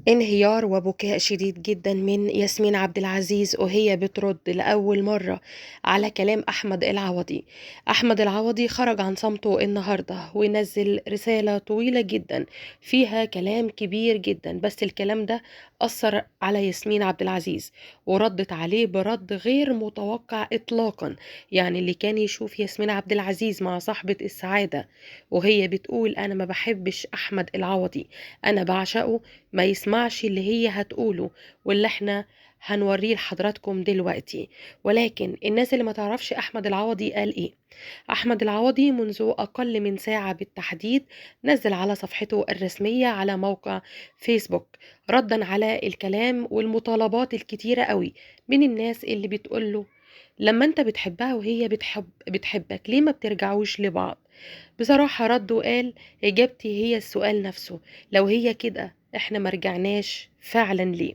انهيار وبكاء شديد جدا من ياسمين عبد العزيز وهي بترد لأول مرة على كلام أحمد العوضي. أحمد العوضي خرج عن صمته النهاردة ونزل رسالة طويلة جدا فيها كلام كبير جدا، بس الكلام ده أثر على ياسمين عبد العزيز وردت عليه برد غير متوقع إطلاقا. يعني اللي كان يشوف ياسمين عبد العزيز مع صاحبة السعادة وهي بتقول أنا ما بحبش أحمد العوضي، أنا بعشقه، ما يسمعش اللي هي هتقوله واللي احنا هنوريه لحضراتكم دلوقتي. ولكن الناس اللي ما تعرفش أحمد العوضي قال إيه، أحمد العوضي منذ أقل من ساعة بالتحديد نزل على صفحته الرسمية على موقع فيسبوك ردا على الكلام والمطالبات الكتيرة قوي من الناس اللي بتقوله لما انت بتحبها وهي بتحبك ليه ما بترجعوش لبعض. بصراحة رد وقال إجابتي هي السؤال نفسه، لو هي كده احنا ما رجعناش فعلا ليه.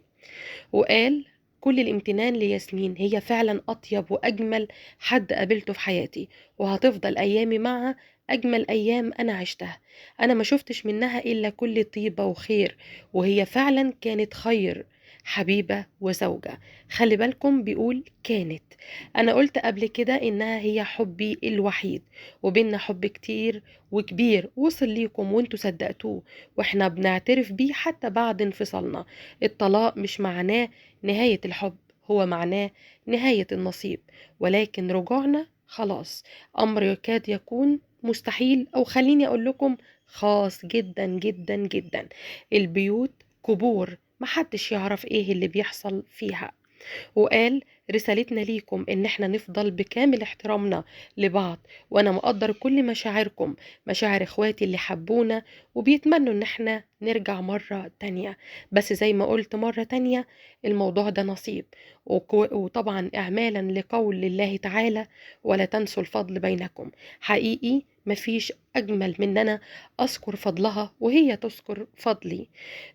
وقال كل الامتنان لياسمين، هي فعلا أطيب وأجمل حد قابلته في حياتي، وهتفضل أيامي معها أجمل أيام أنا عشتها، أنا ما شفتش منها إلا كل طيبة وخير، وهي فعلا كانت خير حبيبة وزوجة. خلي بالكم بيقول كانت، أنا قلت قبل كده إنها هي حبي الوحيد، وبيننا حب كتير وكبير وصل ليكم وانتوا صدقتوه، وإحنا بنعترف بيه حتى بعد انفصالنا. الطلاق مش معناه نهاية الحب، هو معناه نهاية النصيب، ولكن رجوعنا خلاص أمر يكاد يكون مستحيل، أو خليني أقول لكم خاص جدا جدا جدا. البيوت قبور محدش يعرف ايه اللي بيحصل فيها. وقال رسالتنا ليكم ان احنا نفضل بكامل احترامنا لبعض، وانا مقدر كل مشاعركم، مشاعر اخواتي اللي حبونا وبيتمنوا ان احنا نرجع مرة تانية، بس زي ما قلت مرة تانية الموضوع ده نصيب، وطبعا اعمالا لقول الله تعالى ولا تنسوا الفضل بينكم. حقيقي مفيش أجمل من أنا أذكر فضلها وهي تذكر فضلي.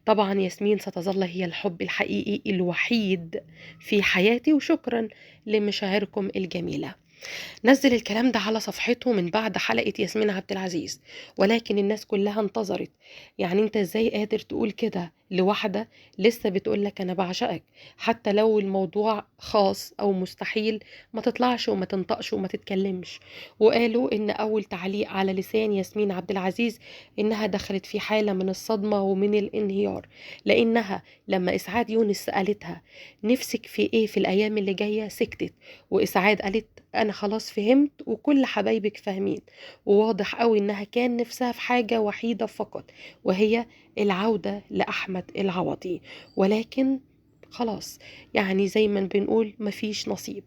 طبعا ياسمين ستظل هي الحب الحقيقي الوحيد في حياتي، وشكرا لمشاعركم الجميلة. نزل الكلام ده على صفحته من بعد حلقة ياسمين عبد العزيز، ولكن الناس كلها انتظرت. يعني انت ازاي قادر تقول كده لواحدة لسه بتقولك انا بعشقك؟ حتى لو الموضوع خاص او مستحيل ما تطلعش وما تنطقش وما تتكلمش. وقالوا ان اول تعليق على لسان ياسمين عبد العزيز انها دخلت في حالة من الصدمة ومن الانهيار، لانها لما اسعاد يونس سألتها نفسك في ايه في الايام اللي جاية سكتت، واسعاد قالت انا خلاص فهمت وكل حبايبك فاهمين. وواضح قوي انها كان نفسها في حاجة وحيدة فقط، وهي العودة لأحمد العوضي، ولكن خلاص يعني زي ما بنقول مفيش نصيب.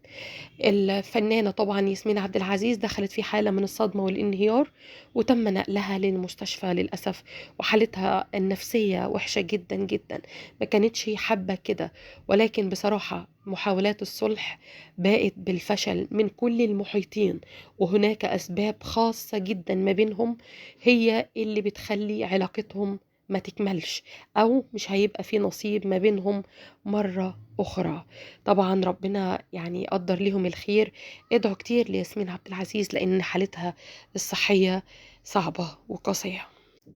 الفنانة طبعا ياسمين عبد العزيز دخلت في حالة من الصدمة والانهيار، وتم نقلها للمستشفى للأسف، وحالتها النفسية وحشة جدا جدا، ما كانتش حابة كده. ولكن بصراحة محاولات الصلح باءت بالفشل من كل المحيطين، وهناك أسباب خاصة جدا ما بينهم هي اللي بتخلي علاقتهم ما تكملش، أو مش هيبقى في نصيب ما بينهم مرة أخرى. طبعا ربنا يعني قدر لهم الخير. ادعوا كتير لياسمين عبد العزيز لأن حالتها الصحية صعبة وقاسية.